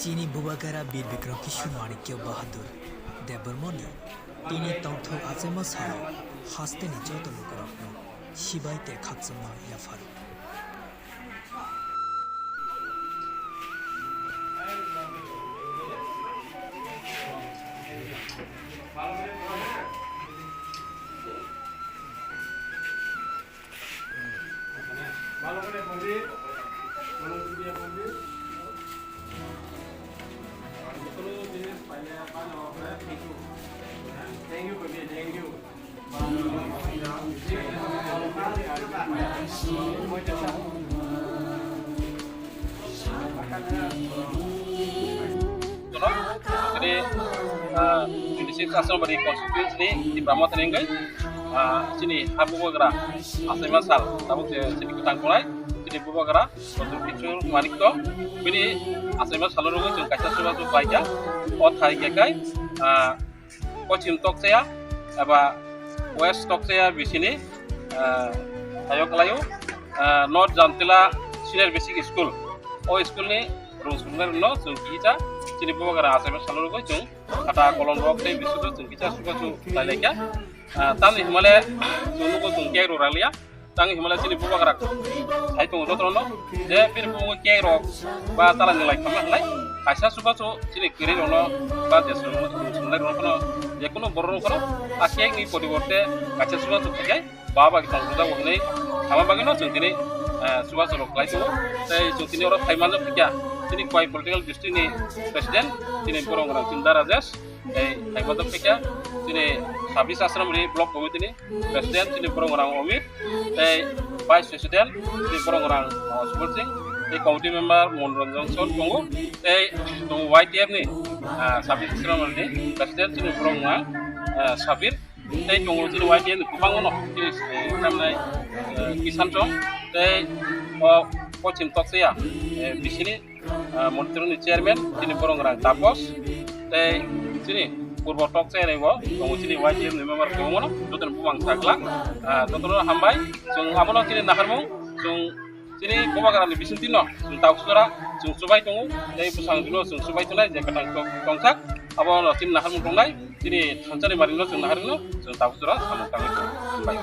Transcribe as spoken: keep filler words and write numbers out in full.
Chini Bubagra Bir Bikram Kishore Manikya Bahadur Debbarmani tini tongthok achaima salo hasteni joto lukurokno sibai tei khakchangma yapharo. Tini, ah, twenty six Asrambari constituency ni Tipra Motha ni wngwi, ah, chini ha Bubagra achaima sal tabuk je chini kwthang tongnai chini Bubagra Badru Kishore Manikya bini achaima salo rwgwi chwng kaisa chubachu paikha. O thai khe kai, ah, Pochim Tokchaya eba West Tokchaya bisini, ah, thaio khlaio, ah, North Jamtila Senior Basic School. O school ni rung sungnai rungno chwng kisa chini Bubagra achaima salo rwgwi chwng khata kolom rok tei bisugo chwng kisa chubachu khlai laikha. Ah, tamni hwnmale chwng nugo chwng khe rw raliya. Tang himala chini Bubagra hai tongo jotono je bini bubagra kek rok ba tala ni lai khamma hlai kaisa chubachu chini kwrwi rokno ba je sungnai rokno je kunu borok rokno a kek ni poriborte kaisa chubachu khaikhe baba ki tong bujago hwnwi ama bagwi no chwng tini, eh, chubachu rok khlai tongo. Tei chwng tini oro phai manjak phikya chini Khowai political district ni president chini borok rok Chinda Rajesh. Tei hai bothop khe chini sabis Asrambari block committee ni president chini borok rang Omit, tei vice president chini borok rang, uh, Subal Singh, tei committee member Monranjan Sor tongo, tei tongo Y T F ni, uh, sabis Asrambari ni president chini borok rang, uh, Sabir, tei tongo chini Y T F ni kwbangma no chini, uh, tamnai, uh, Kisan Chong, tei o Pochim Tokchaya, uh, bisini ah, Monitoro ni chairman, chini borok rang Tapos, tei chini purbo tok chairman bo, tongo chini Y T F ni member kwbangma no, jotono bumang sakla, ah, jotono hambai, chwng abono chini naharmung, chwng chini Bubagra ni bisingtwi no, chwng tauk sora, chwng chubai tongo, tei bwsang dino chwng chubai tongnai, je kwthang tong-, tongthak, abono chini naharmung tongnai, chini thansa ni mari no chwng naharmung no, chwng tauk sora, samung tangwi tongo. Hambai.